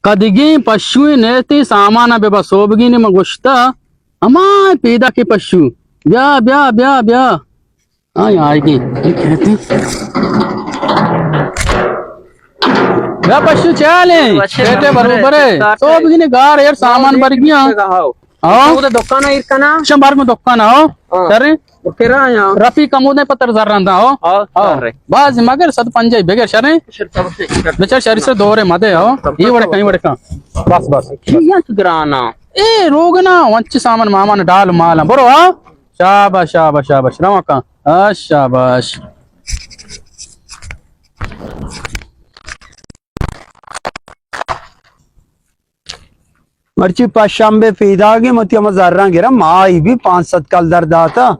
کدگیں پشوئیں نیتیں سامان ءَ بہ بس، سوبگینے من گوشتہ، ہما پیداکیں پشو۔ بیا، بیا، بیا، بیا۔ آئی، آئی گی۔ بیا پشو چالیں۔ بچے بیٹے بروبر ہے۔ سوبگینے گار ایر سامان برگیاں۔ ہاں۔ تو دکان ایر کنا؟ شم بار میں دکان آؤ۔ ہاں۔ کریں؟ کرا یا؟ رفیق کمودیں پتر زر رندا ہو۔ ہاں، ہاں۔ زر ہے۔ باز مگر صد پنجاہ بگر شریں۔ بچار شری سے دورے مدے ہو۔ یہ وڑے کہیں وڑے کا۔ بس، بس۔ یہ تو گرانا۔ اے روگنا ونچ سامان مامان ڈال مالا۔ برو ہاں۔ شاباش، شاباش، شاباش۔ رواں کا۔ ہاں، شاباش۔ مرچی پشمبے پیداگیں، من وتی ہما زراں گراں، ماہی بھی پانچ سد کلدار داتا۔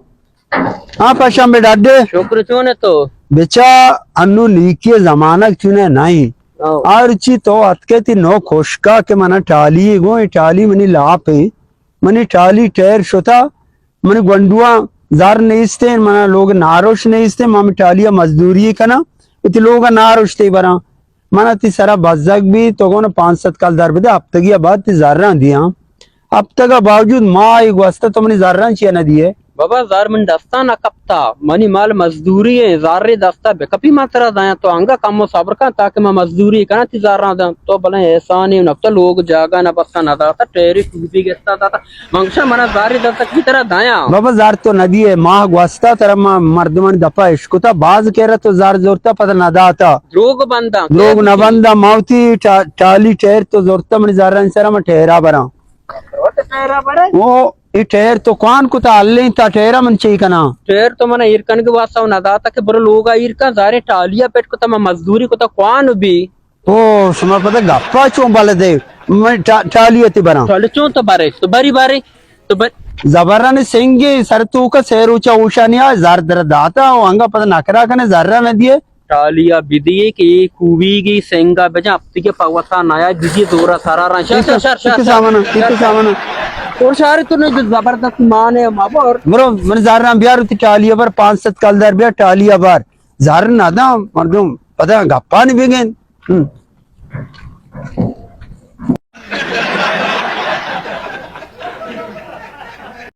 ہاں، پشمبے ڈڈے۔ شکر، چون ئے تو؟ بچا، انو نیکی زمانگ چونے نہیں۔ او۔ ہر چی تو اتکے تی نو خشکا کہ منا ٹالی گو، اے ٹالی منی لاپ ہے۔ منی ٹالی ٹیر شتا، منی گونڈواں زر نیستیں، منا لوگ ناروش نیستیں، ما ہمے ٹالی ءَ مزدوری کناں، وتی لوگ ءَ ناروش تی براں۔ منا تی سرا بزگ بی، تو گون پانچ سد کلدار بدے، ہفتگی ءَ بعد تی زراں دیاں۔ ہفتگ ءَ باوجود ماہ ءِ گوستہ تو منی زراں چیا نہ دیئے؟ بابا، زر من دستا نہ کپتا، منی مال مزدوری ایں، زر دستا بکپی ما ترا دایاں، تو انگا کمو صبر کن تاکہ ما مزدوری کناں تی زراں داں۔ تو بلے احسانے نہ کتا، لوگ جاگہ نہ بستا نہ داتا، ٹیری کوبی گستا داتا۔ من گوشاں، منا زاری دستک بی ترا دایاں۔ بابا، زر تو ندیئے، ماہ گوستا ترا ما مردمانی دپا اشکتا، باز کرا تو زر زورتا پدا نداتا۔ دروگ بنداں۔ دروگ نہ بنداں، ما وتی ٹا-، ٹالی ٹیر تو زورتا، منی زرانی سرا من ٹیرا براں۔ او، اے ٹیر تو کوان کتا، ہلیں تا ٹیرا من چی کناں؟ ٹیر تو منا ایر کنگے واسطہ نداتا کہ برو لوگا ایر کن، زارے ٹالیا پٹ کتا، من مزدوری کتا، کوان بی۔ او، شما پدا گپا چون بلدے؟ من ٹا-، ٹالی تی براں۔ ٹالی چون تو برے؟ تو بری بری۔ تو بر- زبران سنگے سر توکا سہ روچا ہوشا نیا، زر در داتا، او انگا پدا نکرا کنے، زرا ندیے۔ ٹالیا بدیے کہ اے کوبیگی سنگا بجا، ہفتگی پہ وتا نیا، بدیے زورا سرا ران۔ شر، شر، شر، شر، کتے شر۔ سامانا، کتے سامانا۔ اور شاری تو نے جو زبردست مانے مابور۔ برو، من زران بیار تی ٹالیا بر، پانچ سد کلدار بیار، ٹالیا بر۔ زر نداں، مردم پدا گپانی بگن۔ ہم۔